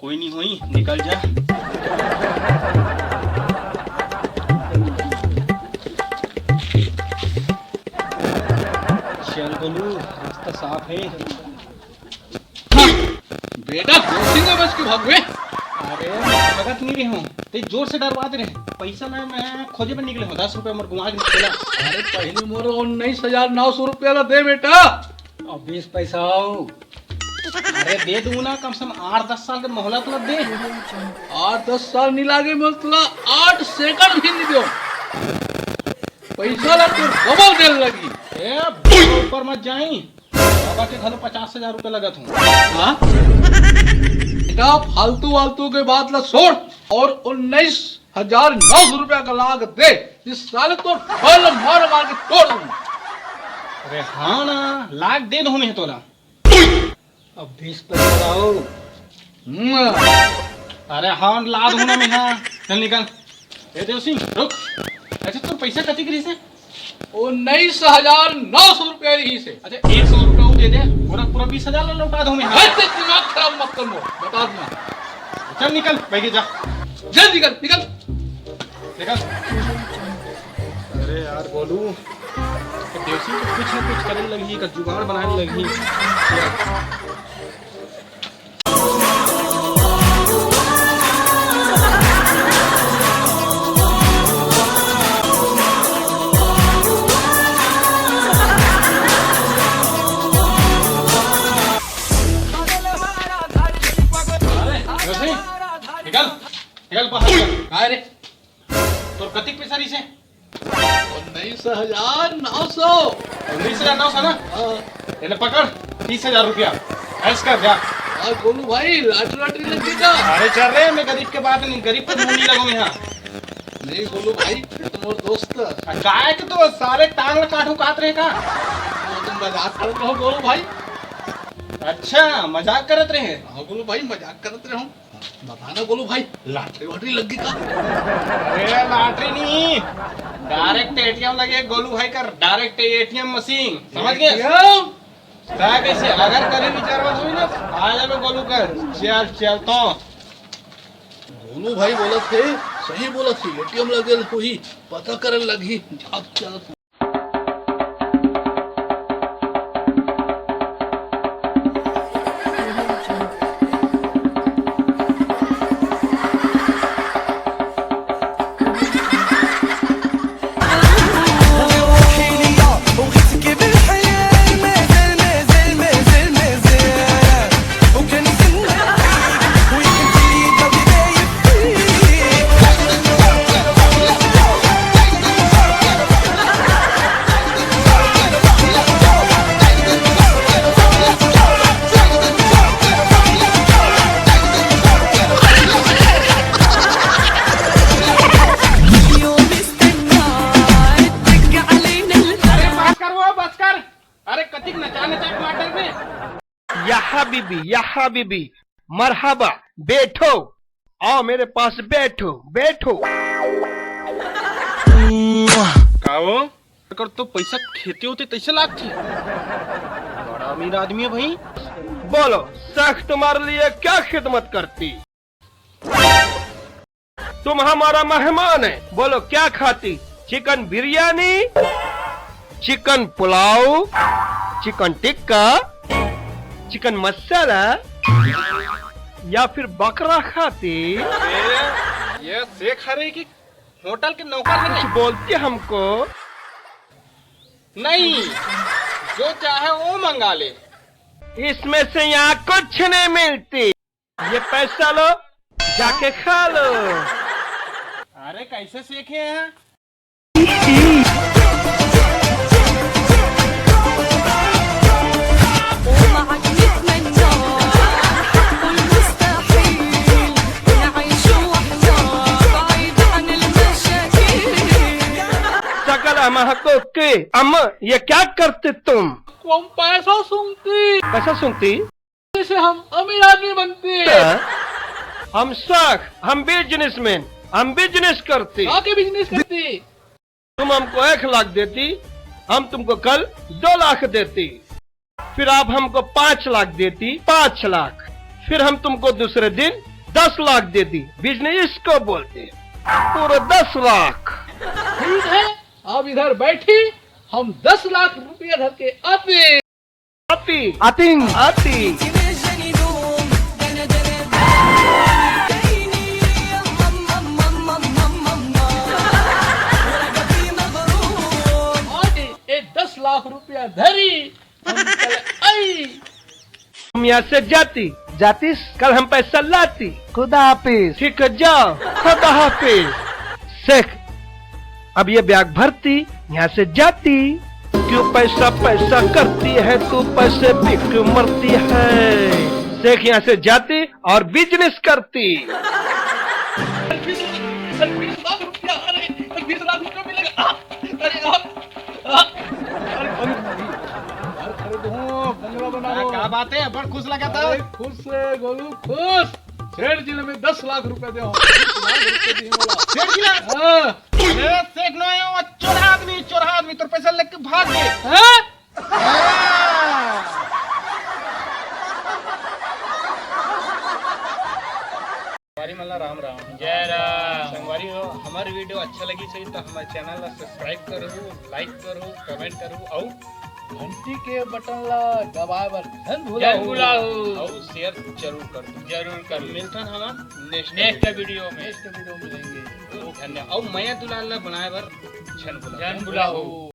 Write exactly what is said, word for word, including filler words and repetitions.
कोई नहीं होई, निकल जा। चल गोलू, रास्ता साफ है। बेटा, दो तीन बज के भागवे। अरे, मैं भागत नहीं रहे हूँ, ते जोर से डरवा दे रहे। पैसा मैं, मैं खोजे पर निकले हूँ, दस रुपया मोर गुमा के निकला। अरे, पहले मोर उन्नीस हजार नौ सौ रुपया ला दे बेटा। अब बीस पैसा आओ। अरे, दे दूँ ना, कम से कम आठ दस साल के मोहलत ला दे। आठ दस साल नहीं लागे मोर, तुला आठ सेकंड भी नहीं दो। पैसा ला तो डबल देन लगी। ए, ऊपर मत जाई। बाबा के घलो पचास हजार रुपया लगत हूँ। हाँ? बेटा, फालतू वालतू के बात ला छोड़ और उन्नीस हजार नौ सौ रुपया का लाग दे, इस साले तो फल मार मार के तोड़ दूँ। अरे हाँ ना, लाग दे दूँ मैं तोला। अब बीस पैसा लाओ। हम्म। अरे हाँ, ला दूँ ना मैं, हाँ। चल निकल। ए देव सिंह, रुक। अच्छा, तोर पैसा कतिक रहिस हे? उन्नीस हजार नौ सौ रुपया रहिस हे। अच्छा, एक सौ रुपया वो दे दे, पूरा, पूरा बीस हजार ला लौटा दूँ मैं। हट, दिमाग खराब मत कर मोर, बता दूँ। चल निकल, बैठ जा। जल्दी निकल, निकल। निकल। अरे यार, गोलू, तो देव सिंह तो कुछ ना कुछ करे लगही, का जुगाड़ बनाए लगही। अरे, निकल, निकल बाहर। काय रे? तोर कतिक पैसा रहिस हे? उन्नीस हजार नौ सौ। उन्नीस हजार नौ सौ ना? हाँ। ये ले पकड़, तीस हजार रुपया। ऐश कर जा। हाँ, गोलू भाई, lottery, lottery लग गई का? अरे चल रे, मैं गरीब के बात नहीं, गरीब के मुंह नहीं लगूं यहाँ। नहीं गोलू भाई, ये तो मोर दोस्त। आ, काय के तो सारे टांग काटू काट रहे का? वो तुम मजाक करत रहो गोलू भाई। अच्छा, मजाक करत रहे? हाँ गोलू भाई, मजाक करत रहे हूँ। बता ना गोलू भाई, lottery वाटरी लग गई का? अरे lottery नहीं, direct A T M लगे गोलू भाई का, direct A T M machine, समझ गए? A T M? का कैसे अगर कभी विचार मत हुई ना, आ जावे गोलू कर। चल चल तो। गोलू भाई बोलत हे, सही बोलत हे, A T M लगे हुई, पता करे लगी। अब चल। अरे बस कर वो, बस कर। अरे कतिक नचा नचा के मार डरबे। या हबीबी, या हबीबी, मरहबा, बैठो, आओ मेरे पास बैठो, बैठो। का वो? अगर तो पैसा खेते होते तैसे लागथे। बड़ा अमीर आदमी है भाई। बोलो, शेख तुम्हारे लिए क्या खिदमत करती? तुम हमारा मेहमान है, बोलो क्या खाती? Chicken biryani, chicken pulao, chicken tikka, chicken मसाला या फिर बकरा खाती? ये, ये शेख हरे कि होटल के नौकर हरे? कुछ बोलती हमको? नहीं, जो चाहे वो मंगा ले। इसमें से यहाँ कुछ नहीं मिलती। ये पैसा लो, जाके खा लो। अरे कैसे सीखे हैं? सकल अमहको के अम, ये क्या करते तुम? हम पैसा सूंघती। पैसा सूंघती? जैसे हम अमीर आदमी बनते। हाँ। हम शेख, हम बिजनेसमैन, हम बिजनेस करते। आके बिजनेस करते। तुम हमको एक लाख देती, हम तुमको कल दो लाख देती। फिर आप हमको पाँच लाख देती, पाँच लाख। फिर हम तुमको दूसरे दिन दस लाख दे दी, बिजनेस इसको बोलते हैं, पूरे दस लाख। ठीक है, आप इधर बैठी, हम दस लाख रुपया धर के आते। आती। आतिंग। आती। ए दस लाख रुपया धरी, हम निकल आई। हम यहाँ से जाती। जातिस। कल हम पैसा लाती। खुदा हाफिज। ठीक है, जाओ। खुदा हाफिज। शेख, अब ये बैग भरती, यहाँ से जाती। क्यों पैसा पैसा करती है तू, पैसे भी क्यों मरती है। शेख यहाँ से जाती और बिजनेस करती। बीस लाख रुपया, अरे, बीस लाख रुपया मिलेगा। अरे, अरे, अरे, घर खरीदूं, बंगला बनाऊं। क्या बात है, बड़ खुश लगा था। अरे, खुश है गोलू, खुश। सेठ जी ने मैं दस लाख रुपए दे हूं। दस लाख रुपए दी मोला। सेठ जी ने? हाँ। अरे, सेठ नो आयो, चोर आदमी, चोर आदमी, तोर पैसा लेके भाग गए। हाँ? हाँ। संगवारी मन ला राम राम। जय राम। संगवारी हो, हमर वीडियो अच्छा लगी सही तो हमर चैनल ला सब्सक्राइब करू, लाइक करू, कमेंट करू अउ घंटी के बटन ला दबाए बर झन भुलाहू। झन भुलाहू। अउ शेयर जरूर करू। जरूर करू। मिलथन हमन नेक्स्ट नेक्स्ट वीडियो में। नेक्स्ट वीडियो मिलेंगे। धन्यवाद। अउ मया दुलार ला बनाए बर झन भुलाहू। झन भुलाहू।